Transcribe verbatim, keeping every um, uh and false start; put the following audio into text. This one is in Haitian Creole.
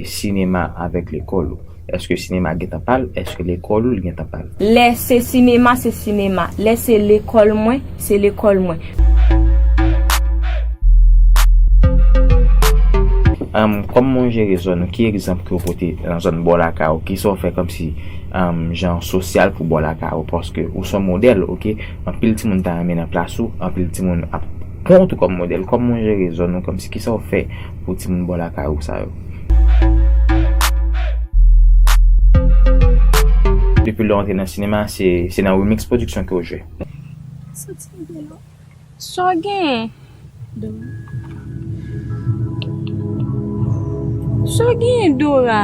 Sinema avèk lekòl ou. Èske sinema gentan pa l? Èske lekòl ou li gentan pa l? Lè se sinema, se sinema. Lè se lekòl mwen, se lekòl mwen. Um, kòman w jere zòn ou? Ki egzanp ke w pote nan zòn bò lakay ou? Kisa w fè kòmsi um, jan sosyal pou bò lakay ou? Paske ou se yon modèl, oke? Anpil timoun ta renmen nan plas ou, anpil timoun ap pran w tou kòm modèl. Kòman w jere zòn ou? Kòmsi kisa w fè pou timoun bò lakay ou sa yo? Depi lè w antre nan sinema, se, se nan Remix Production ke w jwe. Sa w genyen? Sa w genyen, Dora?